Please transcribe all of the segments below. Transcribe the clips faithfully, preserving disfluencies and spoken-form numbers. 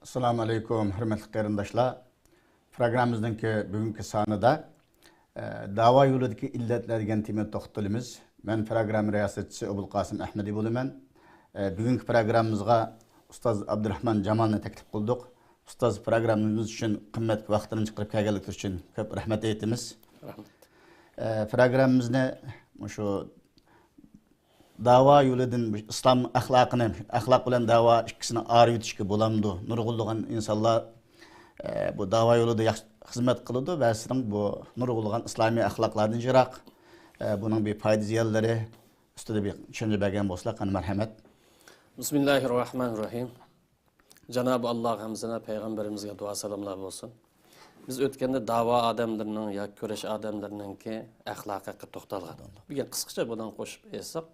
ئەسسالامۇ ئەلەيكۇم، ھۆرمەتلىك قېرىنداشلار. پروگراممىمىزنىڭكى بۈگۈنكى سانىدا، ئە، داۋا يولىدىكى ئىللەتلەر دېگەن تېمىدا توختىلىمىز. مەن پروگرامما رىياسەتچىسى ئوبۇلقاسىم ئەھمىدى بولىمەن. ئە، بۈگۈنكى پروگراممىمىزغا ئۇستاز ئابدۇراخمان جامالنى تەكلىپ قىلدۇق. ئۇستاز پروگراممىمىز ئۈچۈن قىممەتلىك ۋاقتىنى چىقىرىپ كەلگەنلىكى ئۈچۈن كۆپ رەھمەت ئېيتىمىز. رەھمەت. ئە، پروگراممىمىزنى مۇشۇ داۋا يولىدىن ئىسلام ئەخلاقىنى، ئەخلاق بىلەن داۋا ئىككىسىنى ئايرىۋېتىشكە بولامدۇ؟ نۇرغۇنلىغان ئىنسانلار، ئە، بۇ داۋا يولىدا ياخشى خىزمەت قىلىدۇ، بەزىسىنىڭ بۇ نۇرغۇنلىغان ئىسلامىي ئەخلاقلاردىن يىراق. ئە، بۇنىڭ بىر پايدا زىيانلىرى ئۈستىدە بىر چۈشەنچە بەرگەن بولسىلا، قېنى مەرھەمەت. بىسمىللاھىررەھمانىررەھىم. جانابى ئاللاغا ھەمدۇسەنا پەيغەمبىرىمىزگە دۇئا سالاملار بولسۇن. بىز ئۆتكەندە داۋا ئادەملىرىنىڭ ياكى كۈرەش ئادەملىرىنىڭكى ئەخلاقى ھەققىدە توختالغان. بىر گەپ قىسقىچە بۇنىڭغا قوشۇپ ئېيتساق،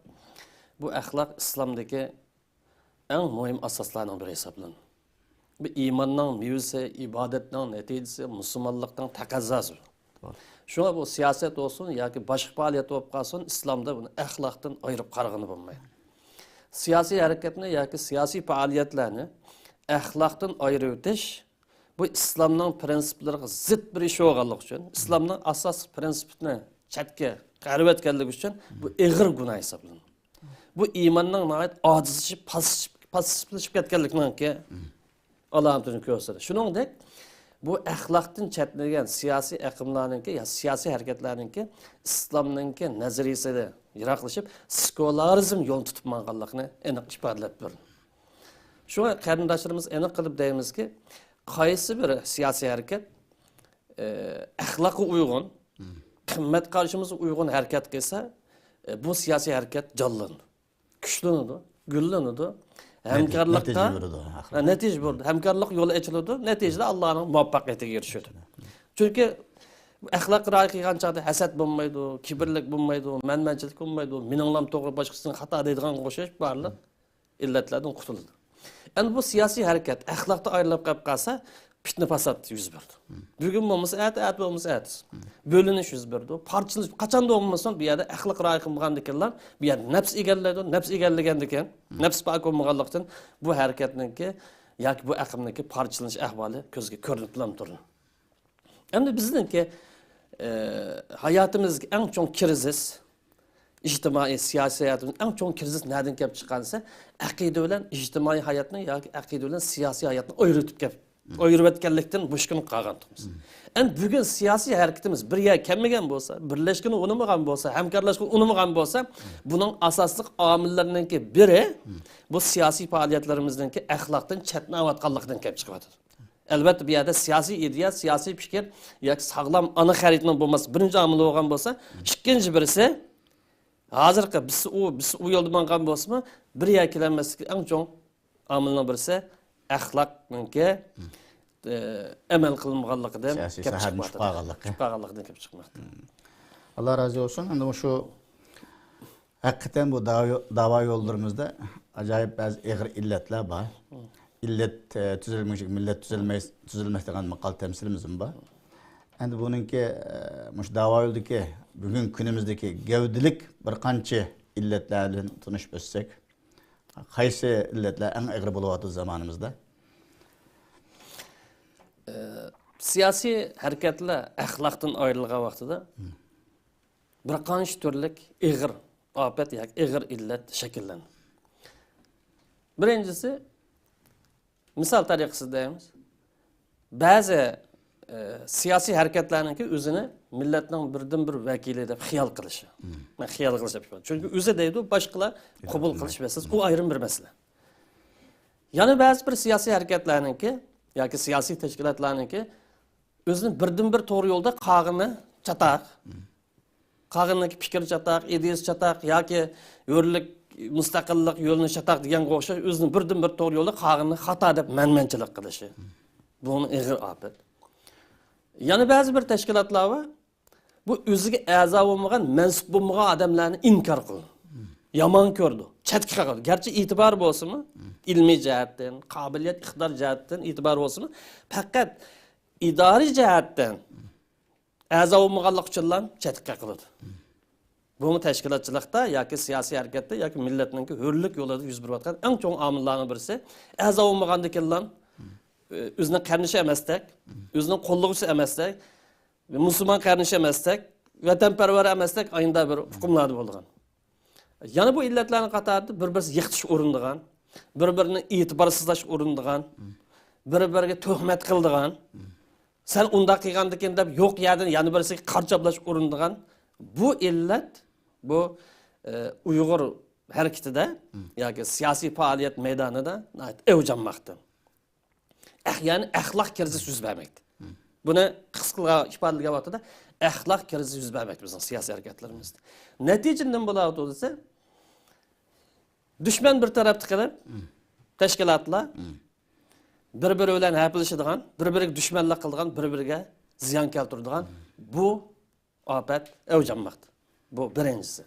بۇ ئەخلاق ئىسلامدىكى ئەڭ مۇھىم ئاساسلارنىڭ بىرى ھېسابلىنىدۇ. بۇ ئىماننىڭ مېۋىسى، ئىبادەتنىڭ نەتىجىسى، مۇسۇلمانلىقنىڭ تەقەززاسى. شۇڭا بۇ سىياسەت بولسۇن ياكى باشقا پائالىيەت بولۇپ قالسۇن، ئىسلامدا بۇنى ئەخلاقتىن ئايرىپ قارىغىلى بولمايدۇ. سىياسىي ھەرىكەتنى ياكى سىياسىي پائالىيەتلەرنى ئەخلاقتىن ئايرىۋېتىش، بۇ ئىسلامنىڭ پىرىنسىپلىرىغا زىت بىر ئىش بولغانلىقى ئۈچۈن، ئىسلامنىڭ ئاساسلىق پىرىنسىپىنى چەتكە قىرىۋەتكەنلىكى ئۈچۈن بۇ ئېغىر گۇناھ ھېسابلىنىدۇ. بۇ ئىماننىڭ ناھايىتى ئاجىزلىشىپ، پاسسىپ-، پاسسىپلىشىپ كەتكەنلىكىنىڭكى ئالامىتىنى كۆرسىتىدۇ. شۇنىڭدەك، بۇ ئەخلاقتىن چەتنىگەن سىياسىي ئېقىملارنىڭكى يا سىياسىي ھەرىكەتلەرنىڭكى ئىسلامنىڭكى نەزەرىيىسىدىن يىراقلىشىپ، سېكۇلارىزم يولىنى تۇتۇپ ماڭغانلىقىنى ئېنىق ئىپادىلەپ بېرىدۇ. شۇڭا قېرىنداشلىرىمىز ئېنىق قىلىپ دەيمىزكى، قايسى بىر سىياسىي ھەرىكەت، ئە، ئەخلاققا ئۇيغۇن، قىممەت قارىشىمىزغا ئۇيغۇن ھەرىكەت قىلسا، ئە، بۇ سىياسىي ھەرىكەت جانلىنىدۇ، كۈچلىنىدۇ، گۈللىنىدۇ. نەتىجە، ھەمكارلىققا، نەتىجە بېرىدۇ، ئاخىرى. ھە، نەتىجە بېرىدۇ. ھەمكارلىق يولى ئېچىلىدۇ. نەتىجىدە ئاللانىڭ مۇۋەپپەقىيىتىگە ئېرىشىدۇ. چۈنكى ئەخلاققا رىئايە قىلغان چاغدا ھەسەت بولمايدۇ، كىبىرلىك بولمايدۇ، مەنمەنچىلىك بولمايدۇ، مېنىڭلام توغرا، باشقىسىنىڭ خاتا دەيدىغانغا ئوخشاش بارلىق ئىللەتلەردىن قۇتۇلىدۇ. ئەمدى بۇ سىياسىي ھەرىكەت ئەخلاقتا ئايرىلىپ قېلىپ قالسا، پىتنە پاسات يۈز بېرىدۇ. بۈگۈن بولمىسا ئەتە، ئەتە بولمىسا ئەتىسى. بۆلۈنۈش يۈز بېرىدۇ، پارچىلىنىش. قاچاندا بولمىسۇن، بۇ يەردە ئەخلاق رىئايە قىلمىغاندىكىنلا، بۇ يەردە نەپس ئىگىلەيدۇ، نەپس ئىگىلىگەندىكىن، نەپس پاك بولمىغانلىقتىن، بۇ ھەرىكەتنىڭكى ياكى بۇ ئېقىمنىڭكى پارچىلىنىش ئەھۋالى كۆزگە كۆرۈنۈپلا تۇرىدۇ. ئەمدى بىزنىڭكى، ئە، ھاياتىمىزدىكى ئەڭ چوڭ كىرىزىس، ئىجتىمائىي، سىياسىي ھاياتىمىزدا ئەڭ چوڭ كىرىزىس نەدىن كەپ چىققان دېسە، ئەقىدە بىلەن ئىجتىمائىي ھاياتنى ياكى ئەقىدە بىلەن سىياسىي ھاياتنى ئايرىۋېتىپ كەپ، ئايرىۋەتكەنلىكتىن مۇشۇ كۈنگە قالغانتۇقمىز. ئەمدى بۈگۈن سىياسىي ھەرىكىتىمىز بىر يەرگە كەلمىگەن بولسا، بىرلەشكىنى ئۇنىمىغان بولسا، ھەمكارلاشقىنى ئۇنىمىغان بولسا، بۇنىڭ ئاساسلىق ئامىللىرىنىڭكى بىرى بۇ سىياسىي پائالىيەتلىرىمىزنىڭكى ئەخلاقتىن چەتنەۋاتقانلىقىدىن كەپ چىقىۋاتىدۇ. ئەلۋەتتە، بۇ يەردە سىياسىي ئىدىيە، سىياسىي پىكىر ياكى ساغلام ئانا خەرىتىنىڭ بولماسلىقى بىرىنچى ئامىل بولغان بولسا، ئىككىنچى بىرسى، ھازىرقى بىز ئۇ، بىز ئۇ يولدا ماڭغان بولسىمۇ، بىر يەرگە كېلەلمەسلىكى ئەڭ چوڭ ئامىلنىڭ بىرسى ئەخلاقنىڭكى، ئە، ئەمەل قىلىنمىغانلىقىدىن سىياسىي كېلىپ ساھەدىن چىقىپ چىقىۋاتىدۇ. قالغانلىقى. چىقىپ قالغانلىقىدىن كېلىپ چىقماقتا. ئاللا رازى بولسۇن. ئەمدى مۇشۇ ھەقىقەتەن بۇ داۋا، داۋا يوللىرىمىزدا ئاجايىپ بەزى ئېغىر ئىللەتلەر بار. ئىللەت، ئە، تۈزەلمىگۈچىگە مىللەت تۈزەلمەي، تۈزەلمەس دېگەن ماقال تەمسىلىمىزمۇ بار. ئەمدى بۇنىڭكى، ئە، مۇشۇ داۋا يولىدىكى بۈگۈنكى كۈنىمىزدىكى گەۋدىلىك بىر قانچە ئىللەتلەر بىلەن تونۇشۇپ ئۆتسەك، قايسى ئىللەتلەر ئەڭ ئېغىر بولۇۋاتىدۇ زامانىمىزدا؟ ئە، سىياسىي ھەرىكەتلەر ئەخلاقتىن ئايرىلغان ۋاقتىدا بىر قانچە تۈرلۈك ئېغىر ئاپەت ياكى ئېغىر ئىللەت شەكىللەندى. بىرىنچىسى، مىسال تەرىقىسىدە دەيمىز، بەزى، ئە، سىياسىي ھەرىكەتلەرنىڭكى ئۆزىنى مىللەتنىڭ بىردىنبىر ۋەكىلى دەپ خىيال قىلىشى. مەن خىيال قىلىش دەپ، چۈنكى ئۆزى دەيدۇ، باشقىلار قوبۇل قىلىش مەسىلىسى، ئۇ ئايرىم بىر مەسىلە. يەنە بەزى بىر سىياسىي ھەرىكەتلەرنىڭكى ياكى سىياسىي تەشكىلاتلارنىڭكى ئۆزىنى بىردىنبىر توغرا يولدا، قالغىنى چاتاق، قالغىنىڭكى پىكرى چاتاق، ئىدىيىسى چاتاق ياكى ھۆرلۈك، مۇستەقىللىق يولىنى چاتاق دېگەنگە ئوخشاش، ئۆزىنى بىردىنبىر توغرا يولدا، قالغىنىنى خاتا دەپ مەنمەنچىلىك قىلىشى. بۇمۇ ئېغىر ئاپەت. يەنە بەزى بىر تەشكىلاتلار بار، بۇ ئۆزىگە ئەزا بولمىغان، مەنسۇپ بولمىغان ئادەملەرنى ئىنكار قىلىدۇ. يامان كۆرىدۇ، چەتكە قاقىدۇ. گەرچە ئېتىبارى بولسىمۇ، ئىلمىي جەھەتتىن، قابىلىيەت، ئىقتىدار جەھەتتىن ئېتىبارى بولسىمۇ، پەقەت ئىدارىي جەھەتتىن ئەزا بولمىغانلىقى ئۈچۈنلا چەتكە قاقىلىدۇ. بۇمۇ تەشكىلاتچىلىقتا ياكى سىياسىي ھەرىكەتتە ياكى مىللەتنىڭكى ھۆرلۈك يولىدا يۈز بېرىۋاتقان ئەڭ چوڭ ئامىللارنىڭ بىرسى. ئەزا بولمىغاندىكىنلا ئۆزىنىڭ قېرىندىشى ئەمەستەك، ئۆزىنىڭ قوللىغۇچىسى ئەمەستەك، مۇسۇلمان قېرىندىشى ئەمەستەك، ۋەتەنپەرۋەر ئەمەستەك، ئاينىدا بىر ئۇقۇملاردا بولىدىغان. يەنە بۇ ئىللەتلەرنىڭ قاتارىدا بىر-بىرسىگە يىقىتىش ئۇرۇنىدىغان، بىر-بىرىنى ئېتىبارسىزلاش ئۇرۇنىدىغان، بىر-بىرىگە تۆھمەت قىلىدىغان، سەن ئۇنداق قىلغاندىكىن دەپ يوق يەردىن يەنە بىرسىگە قارا چاپلاش ئۇرۇنىدىغان بۇ ئىللەت، بۇ، ئە، ئۇيغۇر ھەرىكىتىدە ياكى سىياسىي پائالىيەت مەيدانىدا ناھايىتى ئەۋج ئالماقتا. ئەخ-، يەنى ئەخلاق كىرىزىسى يۈز بەرمەكتە. بۇنى قىسقىلىغان ئىپادىلىگەن ۋاقتىدا ئەخلاق كىرىزىسى يۈز بەرمەكتە بىزنىڭ سىياسىي ھەرىكەتلىرىمىزدە. نەتىجىدە نېمە بولۇۋاتىدۇ دېسە، دۈشمەن بىر تەرەپتە قېلىپ، تەشكىلاتلار بىر-بىرى بىلەن ھەپىلىشىدىغان، بىر-بىرىگە دۈشمەنلىك قىلىدىغان، بىر-بىرىگە زىيان كەلتۈرىدىغان بۇ ئاپەت ئەۋج ئالماقتا. بۇ بىرىنچىسى.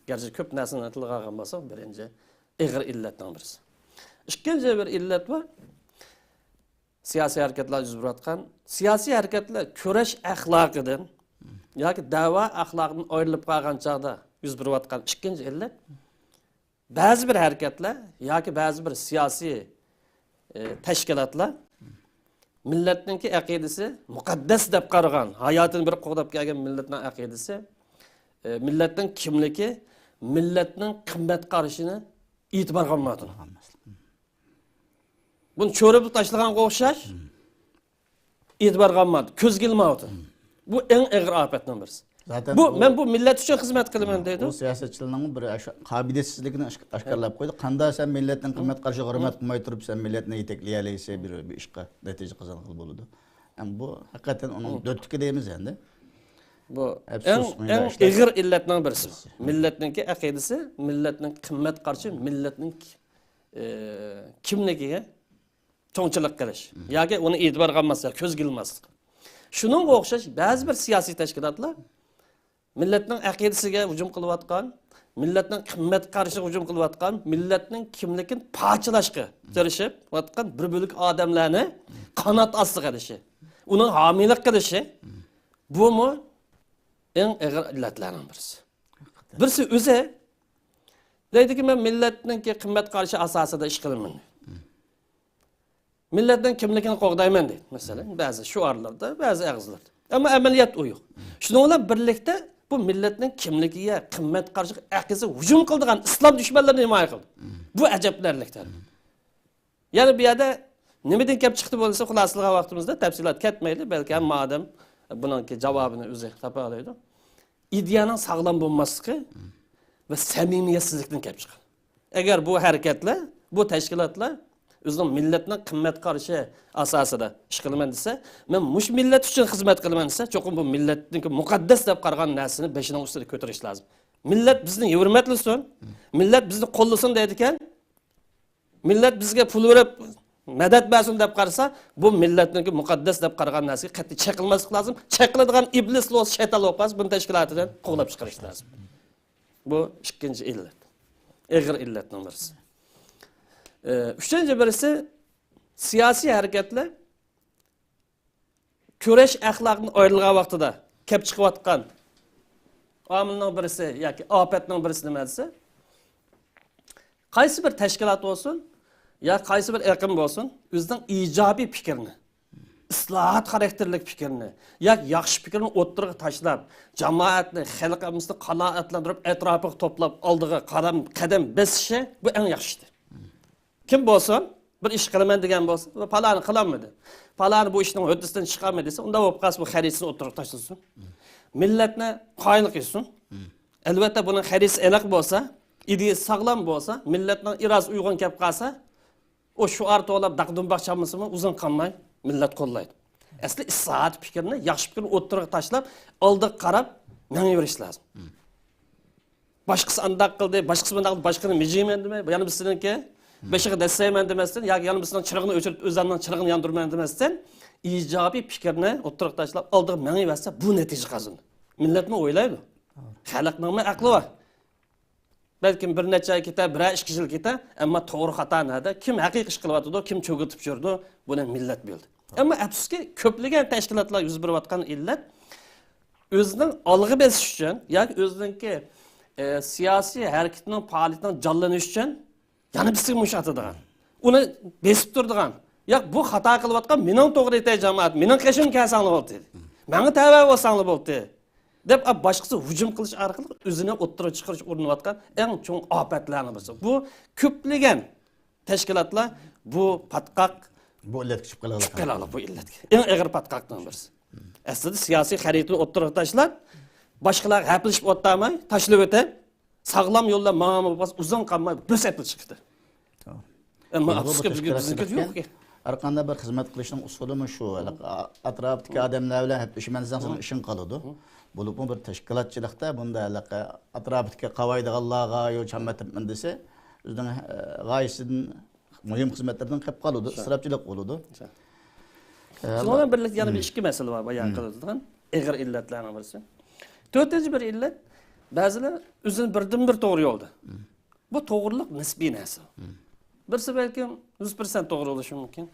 گەرچە كۆپ نەرسىنى تىلغا ئالغان بولساق، بىرىنچى ئېغىر ئىللەتنىڭ بىرسى. ئىككىنچى بىر ئىللەت بار. سىياسىي ھەرىكەتلەر يۈز بېرىۋاتقان، سىياسىي ھەرىكەتلەر كۈرەش ئەخلاقىدىن ياكى دەۋا ئەخلاقىدىن ئايرىلىپ قالغان چاغدا يۈز بېرىۋاتقان ئىككىنچى ئىللەت، بەزى بىر ھەرىكەتلەر ياكى بەزى بىر سىياسىي، ئى، تەشكىلاتلار مىللەتنىڭكى ئەقىدىسى مۇقەددەس دەپ قارىغان، ھاياتىنى بىر قوغداپ كەلگەن مىللەتنىڭ ئەقىدىسى، ئى، مىللەتنىڭ كىملىكى، مىللەتنىڭ قىممەت قارىشىنى ئېتىبارغا ئالمايدۇ. بۇنى چۆرۈپ تاشلىغانغا ئوخشاش، ئېتىبارغا ئالمايدۇ، كۆزگە ئىلمايۋاتىدۇ. بۇ ئەڭ ئېغىر ئاپەتنىڭ بىرسى. زاتەن بۇ، ئۇ، مەن بۇ مىللەت ئۈچۈن خىزمەت قىلىمەن دەيدۇ. ئۇ سىياسەتچىلەرنىڭ بىر ئاشۇ قابىلىيەتسىزلىكىنى ئاشك-، ئاشكارىلاپ قويدى. قانداق سەن مىللەتنىڭ قىممەت قارىشىغا ھۆرمەت قىلماي تۇرۇپ، سەن مىللەتنى يېتەكلىيەلەيسەن، بىر، بىر ئىشقا نەتىجە قازانغىلى بولىدۇ. ئەم، بۇ ھەقىقەتەن ئۇنىڭ دۆتلۈكى دەيمىز ئەمدى. بۇ ئەپسۇس، ئەڭ، مۇنداق ئەڭ ئىشلار. ئېغىر ئىللەتنىڭ بىرسى. مىللەتنىڭكى ئەقىدىسى، مىللەتنىڭ قىممەت قارىشى، مىللەتنىڭ، ئى، كىملىكىگە چوڭچىلىق قىلىش ياكى ئۇنى ئېتىبارغا ئالماسلىق، كۆزگە ئىلماسلىق. شۇنىڭغا ئوخشاش بەزى بىر سىياسىي تەشكىلاتلار مىللەتنىڭ ئەقىدىسىگە ھۇجۇم قىلىۋاتقان، مىللەتنىڭ قىممەت قارىشىغا ھۇجۇم قىلىۋاتقان، مىللەتنىڭ كىملىكىنى پارچىلاشقا تىرىشىۋاتقان بىر بۆلەك ئادەملەرنى قانات ئاستىغا ئېلىشى، ئۇنىڭ ھامىيلىق قىلىشى، بۇمۇ ئەڭ ئېغىر ئىللەتلەرنىڭ بىرسى. بىرسى ئۆزى دەيدىكى، مەن مىللەتنىڭكى قىممەت قارىشى ئاساسىدا ئىش قىلىمەن. مىللەتنىڭ كىملىكىنى قوغدايمەن دەيدۇ، مەسىلەن، بەزى شوئارلاردا، بەزى ئېغىزلاردا. ئەمما ئەمەلىيەت ئۇ يوق. شۇنىڭ بىلەن بىرلىكتە بۇ مىللەتنىڭ كىملىكىگە، قىممەت قارىشىغا، ئەقىدىسىگە ھۇجۇم قىلىدىغان ئىسلام دۈشمەنلىرىنى ھىمايە قىلىدۇ. بۇ ئەجەبلىنەرلىك تەرەپ. يەنى بۇ يەردە نېمىدىن كەپ چىقتى بولسا، خۇلاسىلىغان ۋاقتىمىزدا تەپسىلات كەتمەيلى، بەلكى ھەممە ئادەم بۇنىڭكى جاۋابىنى ئۆزى تاپالايدۇ. ئىدىيەنىڭ ساغلام بولماسلىقى ۋە سەمىمىيەتسىزلىكتىن كەپ چىققان. ئەگەر بۇ ھەرىكەتلەر، بۇ تەشكىلاتلار ئۆزىنىڭ مىللەتنىڭ قىممەت قارىشى ئاساسىدا ئىش قىلىمەن دېسە، مەن مۇشۇ مىللەت ئۈچۈن خىزمەت قىلىمەن دېسە، چوقۇم بۇ مىللەتنىڭكى مۇقەددەس دەپ قارىغان نەرسىنى بېشىنىڭ ئۈستىدە كۆتۈرۈش لازىم. مىللەت بىزنى ھۆرمەتلىسۇن، مىللەت بىزنى قوللىسۇن دەيدىكەن، مىللەت بىزگە پۇل بېرىپ، مەدەت بەرسۇن دەپ قارىسا، بۇ مىللەتنىڭكى مۇقەددەس دەپ قارىغان نەرسىگە قەتئىي چېقىلماسلىق لازىم. چېقىلىدىغان ئىبلىس بولسا، شەيتان بولۇپ قالسا، بۇنى تەشكىلاتىدىن قوغلاپ چىقىرىش لازىم. بۇ ئىككىنچى ئىللەت. ئېغىر ئىللەتنىڭ بىرسى. ئى، ئۈچىنچى بىرسى، سىياسىي ھەرىكەتلەر كۈرەش ئەخلاقىدىن ئايرىلغان ۋاقتىدا كەپ چىقىۋاتقان ئامىلنىڭ بىرسى ياكى ئاپەتنىڭ بىرسى نېمە دېسە، قايسى بىر تەشكىلات بولسۇن يا قايسى بىر ئېقىم بولسۇن، ئۆزىنىڭ ئىجابىي پىكرىنى، ئىسلاھات خاراكتېرلىك پىكرىنى ياكى ياخشى پىكرىنى ئوتتۇرىغا تاشلاپ، جامائەتنى، خەلق ئاممىسىنى قانائەتلەندۈرۈپ، ئەتراپىغا توپلاپ، ئالدىغا قارام-، قەدەم بېسىشى، بۇ ئەڭ ياخشى ئىشتۇر. كىم بولسۇن، بىر ئىش قىلىمەن دېگەن بولسا، پالانى قىلالمىدى، پالانى بۇ ئىشنىڭ ھۆددىسىدىن چىقالمىدى دېسە، ئۇنداق بولۇپ قالسا، بۇ خەرىتىسىنى ئوتتۇرىغا تاشلىسۇن. مىللەتنى قايىل قىلسۇن. ئەلۋەتتە، بۇنىڭ خەرىتىسى ئېنىق بولسا، ئىدىيىسى ساغلام بولسا، مىللەتنىڭ ئىرادىسى ئۇيغۇن كەپ قالسا، ئۇ شوئار توۋلاپ، داق-دۇمباق چالمىسىمۇ، ئۇزۇن قالماي مىللەت قوللايدۇ. ئەسلى ئىسلاھات پىكرىنى، ياخشى پىكرىنى ئوتتۇرىغا تاشلاپ، ئالدىغا قاراپ مېڭىۋېرىش لازىم. باشقىسى ئانداق قىلدى، باشقىسى مۇنداق قىلدى، باشقىنى مىجىيمەن دېمەي، يەنە بىرسىنىڭكى بېشىغا دەسسەيمەن دېمەستىن ياكى يەنە بىرسىنىڭ چىرىغىنى ئۆچۈرۈپ، ئۆزۈمنىڭ چىرىغىنى ياندۇرىمەن دېمەستىن، ئىجابىي پىكىرنى ئوتتۇرىغا تاشلاپ، ئالدىغا مېڭىۋەرسە، بۇ نەتىجە قازىنىدۇ. مىللەتمۇ ئويلايدۇ. خەلقنىڭمۇ ئەقلى بار. بەلكىم بىر نەچچە ئاي كېتە، بىرەر ئىككى يىل كېتە، ئەمما توغرا خاتا نەدە، كىم ھەقىقىي ئىش قىلىۋاتىدۇ، كىم چۆگۈرتۈپ يۈرىدۇ، بۇنى مىللەت بىلدى. ئەمما ئەپسۇسكى، كۆپلىگەن تەشكىلاتلار يۈز بېرىۋاتقان ئىللەت ئۆزىنىڭ ئالغا بېسىش ئۈچۈن ياكى ئۆزىنىڭكى، ئە، سىياسىي ھەرىكىتىنىڭ، پائالىيىتىنىڭ جانلىنىشى ئۈچۈن يەنە بىرسىگە مۇش ئاتىدىغان، ئۇنى بېسىپ تۇرىدىغان، ياق، بۇ خاتا قىلىۋاتقان، مېنىڭ توغرا ئېيتاي جامائەت، مېنىڭ قېشىمغا كەلسەڭلار بولدى، ماڭا تەۋە بولساڭلار بولدى، دەپ، ئا، باشقىسى ھۇجۇم قىلىش ئارقىلىق ئۆزىنى ئوتتۇرىغا چىقىرىش ئۇرۇنۇۋاتقان ئەڭ چوڭ ئاپەتلەرنىڭ بىرسى. بۇ كۆپلىگەن تەشكىلاتلار بۇ پاتقاق بۇ ئىللەتكە چۈشۈپ قالغانلىق. چۈشۈپ قالغانلىق بۇ ئىللەتكە. ئەڭ ئېغىر پاتقاقنىڭ بىرسى. ئەسلىدە سىياسىي خەرىتىنى ئوتتۇرىغا تاشلاپ، باشقىلارغا ھەپىلىشىپ ئولتۇرماي، تاشلىۋېتىپ، ساغلام يولدا ماڭالمىغان بولسا، ئۇزۇن قالماي بىر سەپتە چىقتى. ئەمما ئۇيغۇر ئەپسۇسكى، بىزگە، بىزنىڭكى يوق. ھەر قانداق بىر خىزمەت قىلىشنىڭ ئۇسۇلىمۇ شۇ. ھېلىقى ئا-، ئەتراپتىكى ئادەملەر بىلەن ھەپىلىشىمەن دېسەڭ، سېنىڭ ئىشىڭ قالىدۇ. بولۇپمۇ بىر تەشكىلاتچىلىقتا بۇنداق ھېلىقى ئەتراپىدىكى قاۋايدىغانلارغا يول چام ئەتىپمەن دېسە، ئۆزىنىڭ، ئە، غايىسىدىن، مۇھىم خىزمەتلىرىدىن قېلىپ قالىدۇ، ئىسراپچىلىق بولىدۇ. شۇنىڭ بىلەن بىرلىكتە يەنە بىر ئىككى مەسىلە بار، بايان قىلىدىغان ئېغىر ئىللەتلەرنىڭ بىرسى. تۆتىنچى بىر ئىللەت، بەزىلەر ئۆزىنى بىردىنبىر توغرا يولدا. بۇ توغرىلىق نىسپىي نەرسە. بىرسى بەلكىم يۈز پىرسەنت توغرا بولۇشى مۇمكىن.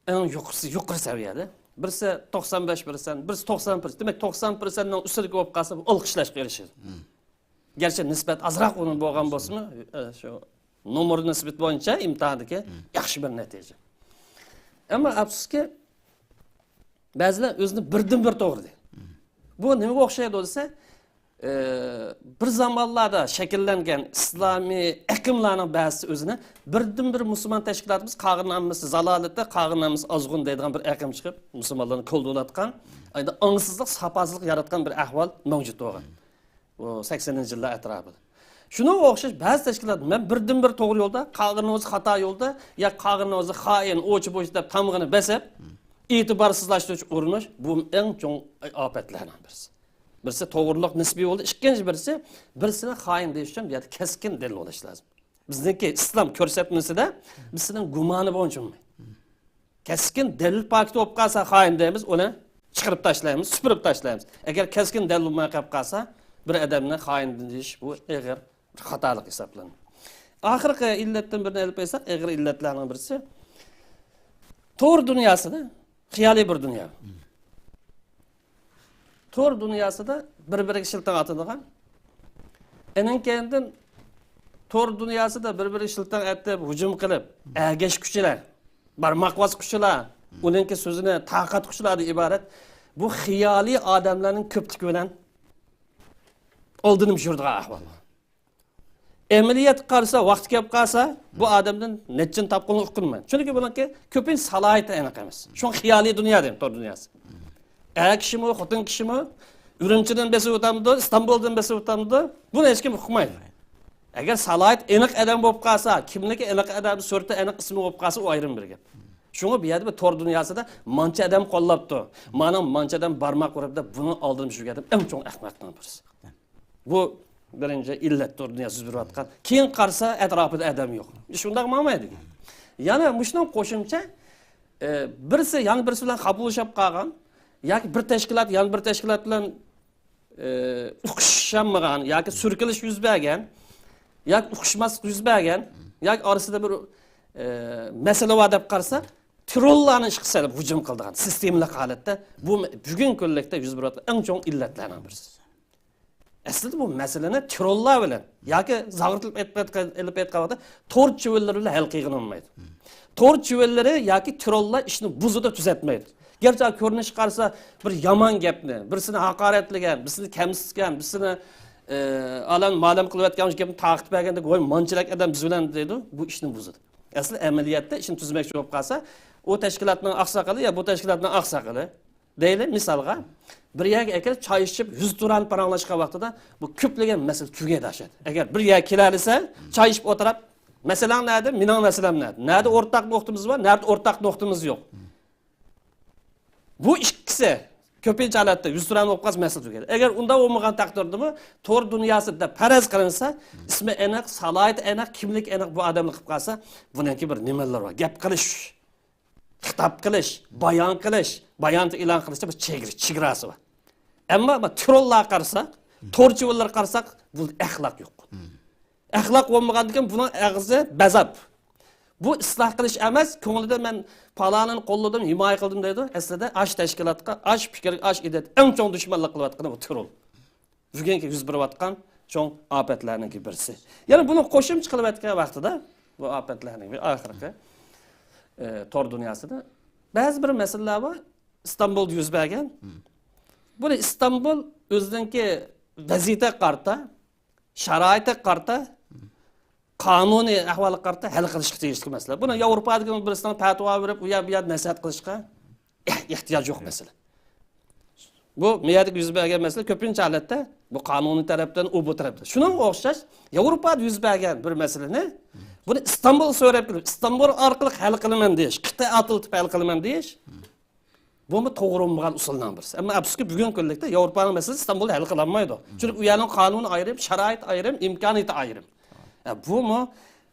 ئەڭ يۇقىرىسى، يۇقىرى سەۋىيەدە. بىرسى توقسان بەش پىرسەنت، بىرسى توقسان پىرسەنت. دېمەك، توقسان پىرسەنتنىڭ ئۈستىدىكى بولۇپ قالسا، بۇ ئالقىشلاشقا ئېرىشىدۇ. گەرچە نىسبەت ئازراق ئورۇن بولغان بولسىمۇ، ئە، شۇ نومۇر نىسبىتى بويىچە ئىمتىھاندىكى ياخشى بىر نەتىجە. ئەمما ئەپسۇسكى، بەزىلەر ئۆزىنى بىردىنبىر توغرا دەيدۇ. بۇ نېمىگە ئوخشايدۇ دېسە، ئە، بىر زامانلاردا شەكىللەنگەن ئىسلامىي ئېقىملارنىڭ بەزىسى ئۆزىنى بىردىنبىر مۇسۇلمان تەشكىلاتىمىز، قاغىنامىز زالالىتى، قاغىنامىز ئازغۇن دەيدىغان بىر ئېقىم چىقىپ، مۇسۇلمانلارنى كولدۇۋاتقان، ئاڭسىزلىق، ساپاسىزلىق ياراتقان بىر ئەھۋال مەۋجۇت بولغان. بۇ سەكسىنىنچى يىللار ئەتراپىدا. شۇنىڭغا ئوخشاش بەزى تەشكىلات، مەن بىردىنبىر توغرا يولدا، قالغىنىڭىز خاتا يولدا، يا قالغىنىڭىز خائىن، ئوچى بوچى دەپ تامغىنى بېسىپ، ئېتىبارسىزلاشتۇرۇش ئۇرۇنۇش، بۇ ئەڭ چوڭ ئاپەتلەرنىڭ بىرسى. بىرسى توغرىلىق نىسبىي بولدى، ئىككىنچى بىرسى، بىرسىنى خائىن دېيىش ئۈچۈن بۇ يەردە كەسكىن دەلىل بولۇش لازىم. بىزنىڭكى ئىسلام كۆرسەتمىسىدە بىز سېنىڭ گۇمانى بويىچە ئۇنىماي. كەسكىن دەلىل پاكىتى بولۇپ قالسا خائىن دەيمىز، ئۇنى چىقىرىپ تاشلايمىز، سۈپۈرۈپ تاشلايمىز. ئەگەر كەسكىن دەلىل بولماي قېلىپ قالسا، بىر ئادەمنى خائىن دېيىش بۇ ئېغىر بىر خاتالىق ھېسابلىنىدۇ. ئاخىرقى ئىللەتتىن بىرنى ئېلىپ ئېيتساق، ئېغىر ئىللەتلەرنىڭ بىرسى تور دۇنياسىدا خىيالىي بىر دۇنيا. تور دۇنياسىدا بىر-بىرىگە شىلتىڭ ئاتىدىغان، ئېنىڭ كەينىدىن تور دۇنياسىدا بىر-بىرىگە شىلتىڭ ئېتىپ، ھۇجۇم قىلىپ، ئەگەشكۈچىلەر، بارماق باسقۇچىلار، ئۇنىڭكى سۆزىنى تارقاتقۇچىلاردىن ئىبارەت بۇ خىيالىي ئادەملەرنىڭ كۆپلۈكى بىلەن ئالدىنىپ يۈرىدىغان ئەھۋال. ئەمەلىيەتكە قارىسا، ۋاقتى كېلىپ قالسا، بۇ ئادەمدىن نەچچىنى تاپقىنىنى ئۇققىنىمەن. چۈنكى بۇنىڭكى كۆپىنچە سالاھىيىتى ئېنىق ئەمەس. شۇڭا خىيالىي دۇنيا دەيمىز، تور دۇنياسى. ئەر كىشىمۇ، خوتۇن كىشىمۇ ئۈرۈمچىدىن بېسىۋاتامدۇ، ئىستانبۇلدىن بېسىۋاتامدۇ، بۇنى ھېچكىم ئۇقمايدۇ. ئەگەر سالاھىيىتى ئېنىق ئادەم بولۇپ قالسا، كىملىكى ئېنىق ئادەم، سۈرىتى ئېنىق ئىسمى بولۇپ قالسا، ئۇ ئايرىم بىر گەپ. شۇڭا بۇ يەردە بىر تور دۇنياسىدا مانچە ئادەم قوللاپتۇ، مانا مانچە ئادەم بارماق ئۇرۇپ دەپ، بۇنىڭ ئالدىنى شۇ گەپ ئەڭ چوڭ ئەخمەقنىڭ بىرسى. بۇ بىرىنچى ئىللەت، تور دۇنياسى يۈز بېرىۋاتقان. كېيىن قارىسا، ئەتراپىدا ئادەم يوق. شۇنداق ماڭمايدۇ. يەنە مۇشۇنىڭ قوشۇمچە، ئە، بىرسى يەنە بىرسى بىلەن خاپىلىشىپ قالغان ياكى بىر تەشكىلات يەنە بىر تەشكىلات بىلەن، ئە، ئۇقۇشالمىغان ياكى سۈركىلىش يۈز بەرگەن ياكى ئۇقۇشماسلىق يۈز بەرگەن ياكى ئارىسىدا بىر، ئە، مەسىلە بار دەپ قارىسا، تېررورلارنى ئىشقا سېلىپ ھۇجۇم قىلىدىغان سىستېمىلىق ھالەتتە، بۇ بۈگۈنكى كۈنلۈكتە يۈز بېرىۋاتقان ئەڭ چوڭ ئىللەتلەرنىڭ بىرسى. ئەسلىدە بۇ مەسىلىنى تېررورلار بىلەن ياكى زاغرىتىلىپ ئېلىپ ئېيتقان، ئېلىپ ئېيتقان ۋاقىتتا تور چۈۋۈللىرى بىلەن ھەل قىلغىلى بولمايدۇ. تور چۈۋۈللىرى ياكى تېررورلار ئىشنى بۇزىدۇ، تۈزەتمەيدۇ. گەرچە كۆرۈنۈشكە قارىسا بىر يامان گەپنى، بىرسىنى ھاقارەتلىگەن، بىرسىنى كەمسىتكەن، بىرسىنى، ئە، ئالان مالەم قىلىۋەتكەن گەپنى تارقىتىپ بەرگەندە، ۋاي مانچىلىك ئادەم بىز بىلەن دەيدۇ، بۇ ئىشنى بۇزىدۇ. ئەسلى ئەمەلىيەتتە ئىشنى تۈزمەكچى بولۇپ قالسا، ئۇ تەشكىلاتنىڭ ئاقساقىلى يا بۇ تەشكىلاتنىڭ ئاقساقىلى، دەيلى، مىسالغا، بىر يەرگە ئەكىلىپ چاي ئىچىپ، يۈز تۇران پاراڭلاشقان ۋاقتىدا بۇ كۆپلىگەن مەسىلە تۈگەيدۇ ئاشۇ يەردە. ئەگەر بىر يەرگە كېلەلىسە، چاي ئىچىپ ئولتۇرۇپ، مەسىلەڭ نەدە، مېنىڭ مەسىلەم نەدە؟ نەدە ئورتاق نۇقتىمىز بار، نەدە ئورتاق نۇقتىمىز يوق؟ بۇ ئىككىسى كۆپىنچە ھالەتتە يۈز تۇران بولۇپ قالسا، مەسىلە تۈگەيدۇ. ئەگەر ئۇنداق بولمىغان تەقدىردىمۇ، تور دۇنياسى دەپ پەرەز قىلىنسا، ئىسمى ئېنىق، سالاھىيىتى ئېنىق، كىملىكى ئېنىق بۇ ئادەملەر قىلىپ قالسا، بۇنىڭكى بىر نېمىلىرى بار، گەپ قىلىش، خىتاب قىلىش، بايان قىلىش، بايانات ئېلان قىلىشتا بىر چېگرا، چېگراسى بار. ئەمما بۇ تېررورلارغا قارىساق، تور چۈۋۈللىرىگە قارىساق، بۇ ئەخلاق يوق. ئەخلاق بولمىغاندىكىن بۇنىڭ ئاغزى بەزاپ. بۇ ئىسلاھ قىلىش ئەمەس، كۆڭلىدە مەن پالانىنى قوللىدىم، ھىمايە قىلدىم دەيدۇ. ئەسلىدە ئاش تەشكىلاتقا، ئاش پىكىرگە، ئاش ئىدىيەگە ئەڭ چوڭ دۈشمەنلىك قىلىۋاتقىنى بۇ تېررور. بۈگۈنكى يۈز بېرىۋاتقان چوڭ ئاپەتلەرنىڭكى بىرسى. يەنە بۇنى قوشۇمچە قىلىۋەتكەن ۋاقتىدا، بۇ ئاپەتلەرنىڭ بىر ئاخىرقى، ئى، تور دۇنياسىدا بەزى بىر مەسىلىلەر بار، ئىستانبۇلدا يۈز بەرگەن. بۇنى ئىستانبۇل ئۆزىنىڭكى ۋەزىيىتىگە قارىتا، شارائىتىگە قارىتا، قانۇنىي ئەھۋالغا قارىتا ھەل قىلىشقا تېگىشلىك مەسىلە. بۇنى ياۋروپادىكى بىرسىنىڭ پەتىۋا بېرىپ، ئۇ يەر، بۇ يەر نەسىھەت قىلىشقا ئېھ-، ئېھتىياج يوق مەسىلە. بۇ مەيەردىكى يۈز بەرگەن مەسىلە كۆپىنچە ھالەتتە بۇ قانۇنىي تەرەپتىن، ئۇ بۇ تەرەپتىن. شۇنىڭغا ئوخشاش ياۋروپادا يۈز بەرگەن بىر مەسىلىنى بۇنى ئىستانبۇلغا سۆرەپ كېلىپ، ئىستانبۇل ئارقىلىق ھەل قىلىمەن دېيىش، قىتئە ئاتلىتىپ ھەل قىلىمەن دېيىش، بۇمۇ توغرا بولمىغان ئۇسۇلنىڭ بىرسى. ئەمما ئەپسۇسكى، بۈگۈنكى كۈنلۈكتە ياۋروپانىڭ مەسىلىسى ئىستانبۇلدا ھەل قىلالمايدۇ. چۈنكى ئۇ يەرنىڭ قانۇنى ئايرىم، شارائىتى ئايرىم، ئىمكانىيىتى ئايرىم. ئە، بۇمۇ،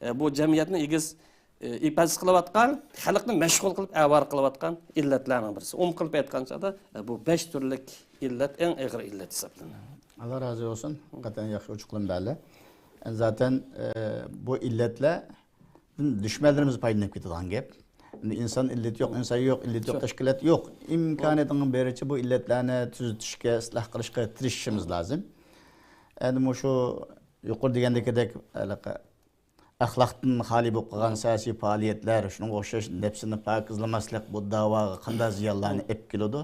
ئە، بۇ جەمئىيەتنى ئېگىز، ئە، ئېپەتسىز قىلىۋاتقان، خەلقنى مەشغۇل قىلىپ ئاۋارە قىلىۋاتقان ئىللەتلەرنىڭ بىرسى. ئومۇم قىلىپ ئېيتقان چاغدا، ئە، بۇ بەش تۈرلۈك ئىللەت ئەڭ ئېغىر ئىللەت ھېسابلىنىدۇ. ئاللا رازى بولسۇن. ھەقىقەتەن ياخشى ئوچۇقلىما بەردى. زاتەن، ئە، بۇ ئىللەتلەر دۈشمەنلىرىمىز پايدىلىنىپ كېتىدىغان گەپ. ئەمدى ئىنسان ئىللىتى يوق، ئىنسان يوق، ئىللىتى يوق، شۇ. تەشكىلات يوق. ئىمكانىيىتىڭ بېرىچە بۇ ئىللەتلەرنى تۈزىتىشكە، ئىسلاھ قىلىشقا تىرىشىشىمىز لازىم. ئەمدى مۇشۇ يۇقىرىدا دېگەندىكىدەك، ھېلىقى ئەخلاقتىن خالىي بولۇپ قالغان سىياسىي پائالىيەتلەر، شۇنىڭغا ئوخشاش نەپسىنى پاكىزلىماسلىق بۇ داۋاغا قانداق زىيانلارنى ئېلىپ كېلىدۇ؟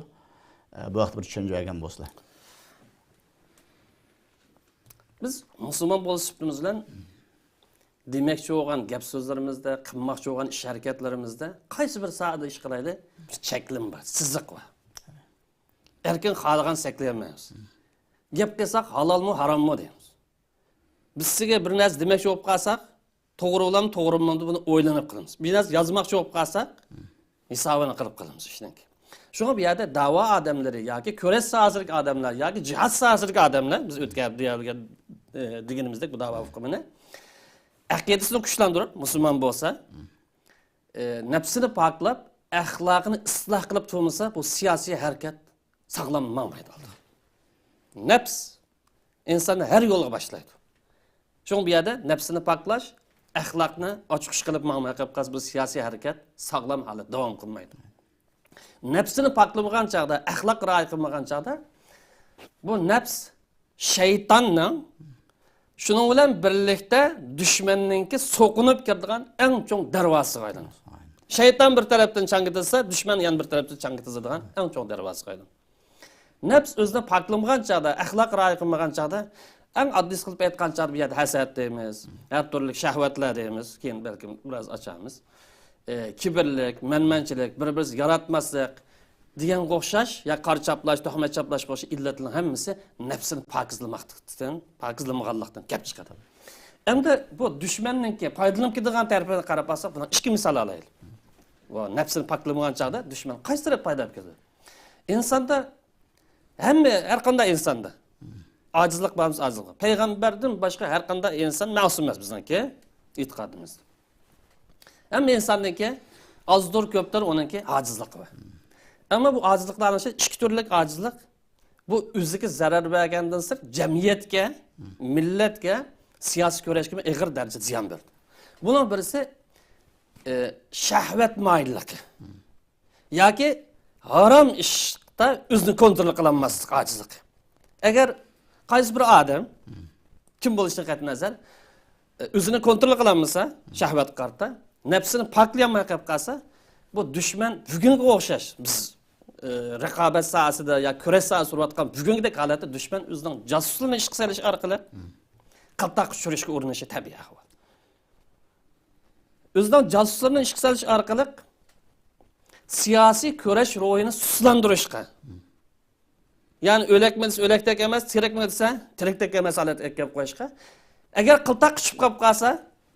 ئە، بۇ ھەقتە بىر چۈشەنچە بەرگەن بولسىلا. بىز مۇسۇلمان بولۇش سۈپىتىمىز بىلەن دېمەكچى بولغان گەپ سۆزلىرىمىزدە، قىلماقچى بولغان ئىش ھەرىكەتلىرىمىزدە قايسى بىر ساھەدە ئىش قىلايلى، بىر چەكلىمە بار، سىزىق بار. ئەركىن خالىغان چەكلىيەلمەيمىز. گەپ قىلساق، ھالالمۇ، ھاراممۇ دەيمىز. بىز سىزگە بىر نەرسە دېمەكچى بولۇپ قالساق، توغرا بولامدۇ، توغرا بولمامدۇ، بۇنى ئويلىنىپ قىلىمىز. بىر نەرسە يازماقچى بولۇپ قالساق، ھېسابىنى قىلىپ قىلىمىز ئىشنىڭكى. شۇڭا بۇ يەردە دەۋا ئادەملىرى ياكى كۈرەش ساھەسىدىكى ئادەملەر ياكى جىھاد ساھەسىدىكى ئادەملەر، بىز ئۆتكەن دېگەنلىك، ئە، دېگىنىمىزدەك بۇ دەۋا ئۇقۇمىنى ئەقىدىسىنى كۈچلەندۈرۈپ، مۇسۇلمان بولسا، ئە، نەپسىنى پاكلاپ، ئەخلاقىنى ئىسلاھ قىلىپ تۇرمىسا، بۇ سىياسىي ھەرىكەت ساغلام ماڭمايدۇ ئالدىغا. نەپس ئىنساننى ھەر يولغا باشلايدۇ. شۇڭا بۇ يەردە نەپسىنى پاكلاش، ئەخلاقنى ئاچقۇچ قىلىپ ماڭماي قېلىپ قالسا، بۇ سىياسىي ھەرىكەت ساغلام ھالەتتە داۋام قىلمايدۇ. نەپسىنى پاكلىمىغان چاغدا، ئەخلاق رىئايە قىلمىغان چاغدا، بۇ نەپس شەيتاننىڭ، شۇنىڭ بىلەن بىرلىكتە دۈشمەننىڭكى سوقۇنۇپ كىرىدىغان ئەڭ چوڭ دەرۋازىسىغا ئايلىنىدۇ. شەيتان بىر تەرەپتىن چاڭ كىرگۈزسە، دۈشمەن يەنە بىر تەرەپتىن چاڭ كىرگۈزىدىغان ئەڭ چوڭ دەرۋازىسىغا ئايلىنىدۇ. نەپس ئۆزىنى پاكلىمىغان چاغدا، ئەخلاق رىئايە قىلمىغان چاغدا، ئەڭ ئاددىيسى قىلىپ ئېيتقان چاغدا، بۇ يەردە ھەسەت دەيمىز، ھەر تۈرلۈك شەھۋەتلەر دەيمىز، كېيىن بەلكىم بىراز ئاچامىز. ئى، كىبىرلىك، مەنمەنچىلىك، بىر-بىرىمىزگە ياراتماسلىق دېگەنگە ئوخشاش، يا قارا چاپلاش، تۆھمەت چاپلاشقا ئوخشاش ئىللەتلەرنىڭ ھەممىسى نەپسىنى پاكىزلىماقلىقتىن، پاكىزلىمىغانلىقتىن كەپ چىقىدۇ. ئەمدى بۇ دۈشمەننىڭكى پايدىلىنىپ كېتىدىغان تەرىپىگە قاراپ باقساق، بۇنىڭ ئىككى مىسال ئالايلى. بۇ نەپسىنى پاكلىمىغان چاغدا دۈشمەن قايسى تەرەپ پايدا ئېلىپ كېلىدۇ؟ ئىنساندا، ھەممە، ھەر قانداق ئىنساندا ئاجىزلىق بارمىسا ئاجىزلىق. پەيغەمبەردىن باشقا ھەر قانداق ئىنسان مەسۇم ئەمەس بىزنىڭكى ئېتىقادىمىزدا. ھەممە ئىنساننىڭكى ئازدۇر كۆپتۇر ئۇنىڭكى ئاجىزلىقى بار. ئەمما بۇ ئاجىزلىقلارنىڭ ئىچىدە ئىككى تۈرلۈك ئاجىزلىق. بۇ ئۆزىگە زەرەر بەرگەندىن سىرت، جەمئىيەتكە، مىللەتكە، سىياسىي كۈرەشكىمۇ ئېغىر دەرىجىدە زىيان بېرىدۇ. بۇنىڭ بىرسى، ئى، شەھۋەت مايىللىقى. ياكى ھارام ئىشتا ئۆزىنى كونترول قىلالماسلىق ئاجىزلىقى. ئەگەر قايسى بىر ئادەم، كىم بولۇشىدىن قەتئىينەزەر، ئۆزىنى كونترول قىلالمىسا، شەھۋەتكە قارىتا، نەپسىنى پاكلىيالماي قېلىپ قالسا، بۇ دۈشمەن بۈگۈنگە ئوخشاش، بىز، ئى، رىقابەت ساھەسىدە يا كۈرەش ساھەسىدە سۈرۈۋاتقان بۈگۈنكىدەك ھالەتتە دۈشمەن ئۆزىنىڭ جاسۇسلىرىنى ئىشقا سېلىش ئارقىلىق قالتاققا چۈشۈرۈشكە ئۇرۇنۇشى تەبىئىي ئەھۋال. ئۆزىنىڭ جاسۇسلىرىنى ئىشقا سېلىش ئارقىلىق سىياسىي كۈرەش روھىنى سۇسلاندۇرۇشقا، يەنى ئۆلەكمۇ دېسە ئۆلەكتەك ئەمەس، تىرىكمۇ دېسە تىرىكتەك ئەمەس ھالەتكە ئەكەپ قويۇشقا، ئەگەر قىلتاق چۈشۈپ قېلىپ قالسا،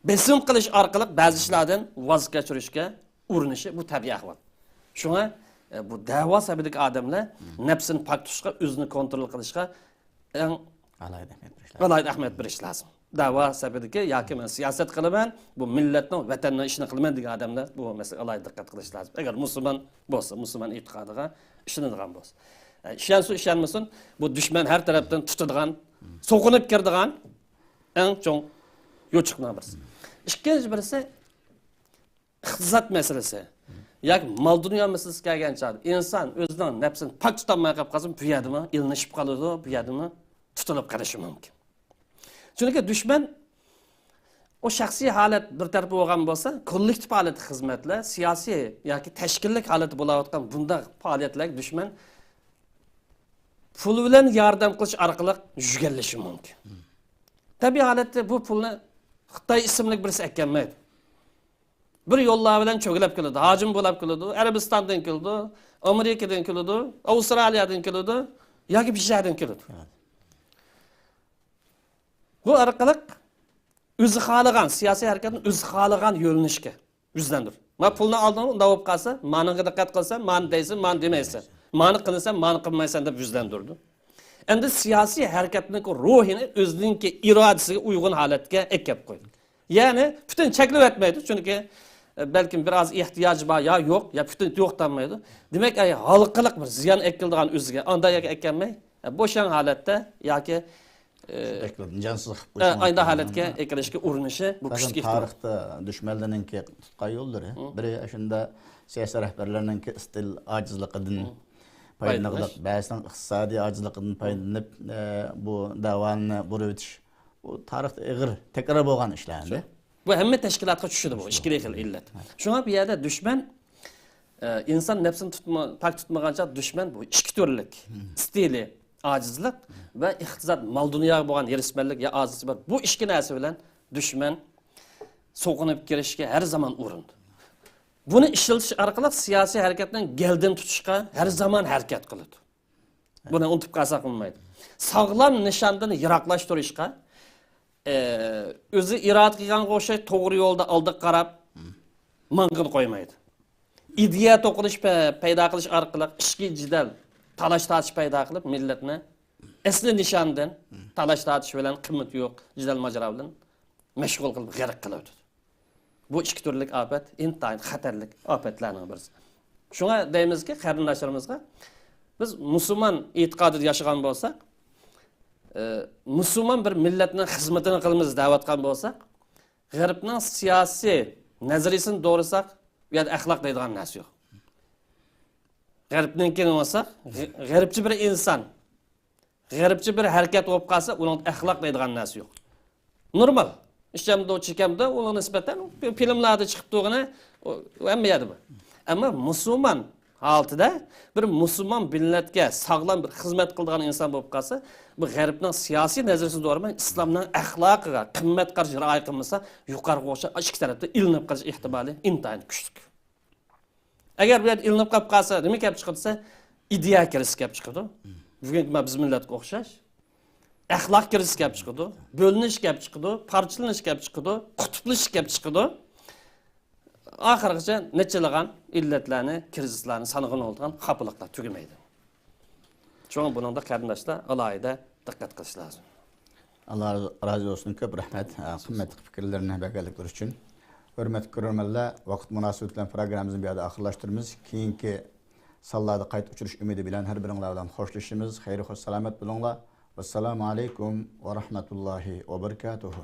بېسىم قىلىش ئارقىلىق بەزى ئىشلاردىن ۋاز كەچۈرۈشكە ئۇرۇنۇشى، بۇ تەبىئىي ئەھۋال. شۇڭا، ئە، بۇ دەۋا سەپىدىكى ئادەملەر نەپسىنى پاك تۇتۇشقا، ئۆزىنى كونترول قىلىشقا ئەڭ ئالاھىدە ئەھمىيەت بېرىش لازىم. ئالاھىدە ئەھمىيەت بېرىش لازىم. دەۋا سەپىدىكى ياكى مەن سىياسەت قىلىمەن، بۇ مىللەتنىڭ، ۋەتەننىڭ ئىشىنى قىلىمەن دېگەن ئادەملەر بۇ مەسىلىگە ئالاھىدە دىققەت قىلىش لازىم. ئەگەر مۇسۇلمان بولسا، مۇسۇلمان ئېتىقادىغا ئىشىنىدىغان بولسا. ئە، ئىشەنسۇن، ئىشەنمىسۇن، بۇ دۈشمەن ھەر تەرەپتىن تۇتىدىغان، سوقۇنۇپ كىرىدىغان ئەڭ چوڭ يوچۇقنىڭ بىرسى. ئىككىنچى بىرسى، ئىقتىساد مەسىلىسى ياكى مال-دۇنيا مەسىلىسى كەلگەن چاغدا ئىنسان ئۆزىنىڭ نەپسىنى پاك تۇتالماي قېلىپ قالسا، بۇ يەردىمۇ ئېلىنىشىپ قالىدۇ، بۇ يەردىمۇ تۇتۇلۇپ قېلىشى مۇمكىن. چۈنكى دۈشمەن ئۇ شەخسىي ھالەت بىر تەرەپ بولغان بولسا، كوللېكتىپ ھالەتتە خىزمەتلەر، سىياسىي ياكى تەشكىللىك ھالەتتە بولاۋاتقان بۇنداق پائالىيەتلەرگە دۈشمەن پۇل بىلەن ياردەم قىلىش ئارقىلىق يۈگەنلىشى مۇمكىن. تەبىئىي ھالەتتە بۇ پۇلنى خىتاي ئىسىملىك بىرسى ئەكەلمەيدۇ. بىر يوللار بىلەن چۆگىلەپ كېلىدۇ. ھاجىم بولاپ كېلىدۇ، ئەرەبىستاندىن كېلىدۇ، ئامېرىكىدىن كېلىدۇ، ئاۋسترالىيەدىن كېلىدۇ ياكى بىر شەھەردىن كېلىدۇ. بۇ ئارقىلىق ئۆزى خالىغان، سىياسىي ھەرىكەتنى ئۆزى خالىغان يۆنىلىشكە يۈزلەندۈر. ما پۇلنى ئالدىڭ، ئۇنداق بولۇپ قالسا، مانىڭغا دىققەت قىلسا، مانى دەيسەن، مانى دېمەيسەن. مانى قىلىسەن، مانى قىلمايسەن دەپ يۈزلەندۈرىدۇ. ئەمدى سىياسىي ھەرىكەتنىڭ روھىنى ئۆزىنىڭكى ئىرادىسىگە ئۇيغۇن ھالەتكە ئەكەپ قويدى. يەنى پۈتۈن چەكلىۋەتمەيدۇ، چۈنكى، ئە، بەلكىم بىر ئاز ئېھتىياجى بار، يا يوق، يا پۈتۈن يوق دەلمەيدۇ. دېمەك، ئەي، ھالقىلىق بىر زىيان ئەكېلىدىغان ئۆزىگە، ئانداق يەرگە ئەكەلمەي، ئە، بوشاڭ ھالەتتە ياكى، ئە، شۇنداق قىلىپ جانسىز قىلىپ ئە، قويۇشماق ئايدا كېرەك. ھالەتكە ئەكېلىشكە ئۇرۇنۇشى بۇ كۈچلۈك ئېھتىمال. تارىختا دۈشمەنلەرنىڭكى تۇتقان يوللىرى، ھە، بىرى شۇنداق سىياسىي رەھبەرلەرنىڭكى ئىستىل ئاجىزلىقىدىن، ھە، پايدىلىنىپ، پايدىلىنىش. بەزىسىنىڭ ئىقتىسادىي ئاجىزلىقىدىن پايدىلىنىپ، ئە، بۇ دەۋانى بۇرۇۋېتىش. بۇ تارىختا ئېغىر تەكرار بولغان ئىشلار ئەمدى. بۇ ھەممە تەشكىلاتقا چۈشىدۇ بۇ ئىككىلا خىل ئىللەت. شۇڭا بۇ يەردە دۈشمەن، ئە، ئىنسان نەپسىنى تۇتما-، پاك تۇتمىغانچە دۈشمەن بۇ ئىككى تۈرلۈك. ھىم. ئىستىلى ئاجىزلىق ۋە ئىقتىساد، مال دۇنياغا بولغان ھېرىسمەنلىك يا ئازلىقى بار. بۇ ئىككى نەرسە بىلەن دۈشمەن سوقۇنۇپ كىرىشكە ھەر زامان ئۇرۇنىدۇ. بۇنى ئىشلىتىش ئارقىلىق سىياسىي ھەرىكەتنىڭ گەلدىنى تۇتۇشقا ھەر زامان ھەرىكەت قىلىدۇ. بۇنى ئۇنتۇپ قالساق بولمايدۇ. ساغلام نىشاندىن يىراقلاشتۇرۇشقا، ئە، ئۆزى ئىرادە قىلغانغا ئوخشاش توغرا يولدا ئالدىغا قاراپ ماڭغىلى قويمايدۇ. ئىدىيە توقۇنۇش پە-، پەيدا قىلىش ئارقىلىق ئىچكى جېدەل، تالاش-تارتىش پەيدا قىلىپ، مىللەتنى ئەسلى نىشاندىن، تالاش-تارتىش بىلەن، قىممىتى يوق جېدەل-ماجىرا بىلەن مەشغۇل قىلىپ، غەرق قىلىۋېتىدۇ. بۇ ئىككى تۈرلۈك ئاپەت ئىنتايىن خەتەرلىك ئاپەتلەرنىڭ بىرسى. شۇڭا دەيمىزكى، قېرىنداشلىرىمىزغا، بىز مۇسۇلمان ئېتىقادىدا ياشىغان بولساق، ئى، مۇسۇلمان بىر مىللەتنىڭ خىزمىتىنى قىلىمىز دەۋاتقان بولساق، غەربنىڭ سىياسىي نەزەرىيىسىنى دورىساق، ئۇ يەردە ئەخلاق دەيدىغان نەرسە يوق. غەربنىڭكىنى ئالساق، غە-، غەربچە بىر ئىنسان، غەربچە بىر ھەرىكەت بولۇپ قالسا، ئۇنىڭدا ئەخلاق دەيدىغان نەرسە يوق. نورمال. ئىچەمدۇ، چېكەمدۇ، ئۇنىڭغا نىسبەتەن فىلىملاردا چىقىپ تۇرغىنى، ئۇ، ئۇ ھەممە يەردە بار. ئەمما مۇسۇلمان ھالىتىدە بىر مۇسۇلمان مىللەتكە ساغلام بىر خىزمەت قىلىدىغان ئىنسان بولۇپ قالسا، بۇ غەربنىڭ سىياسىي نەزەرىيىسىنى دورىماي، ئىسلامنىڭ ئەخلاقىغا، قىممەت قارىشىغا رىئايە قىلمىسا، يۇقىرىغا ئوخشاش ئىككى تەرەپتە ئىلىنىپ قېلىش ئېھتىمالى ئىنتايىن كۈچلۈك. ئەگەر بۇ يەردە ئىلىنىپ قېلىپ قالسا، نېمە كېلىپ چىقىدۇ دېسە، ئىدىيە كىرىزىسى كېلىپ چىقىدۇ. بۈگۈنكى مانا بىز مىللەتكە ئوخشاش. ئەخلاق كىرىزىسى كېلىپ چىقىدۇ. بۆلۈنۈش كېلىپ چىقىدۇ. پارچىلىنىش كېلىپ چىقىدۇ. قۇتۇپلىشىش كېلىپ چىقىدۇ. ئاخىرغىچە نەچچىلىغان ئىللەتلەرنى، كىرىزىسلارنى سانىغىلى بولىدىغان خاپىلىقلار تۈگىمەيدۇ. شۇڭا بۇنىڭدا قېرىنداشلار ئالاھىدە دىققەت قىلىش لازىم. ئاللا رازى بولسۇن، كۆپ رەھمەت، ئە، قىممەتلىك پىكىرلىرىنى بەرگەنلىكلىرى ئۈچۈن. ھۆرمەتلىك كۆرۈرمەنلەر، ۋاقىت مۇناسىۋىتى بىلەن پروگراممىمىزنى بۇ يەردە ئاخىرلاشتۇرىمىز. كېيىنكى سانلاردا قايتا ئۇچرىشىش ئۈمىدى بىلەن ھەر بىرىڭلار بىلەن خوشلىشىمىز. خەير خوش سالامەت بولۇڭلار. ۋەسسالامۇ ئەلەيكۇم ۋە رەھمەتۇللاھى ۋە بەرىكاتۇھۇ.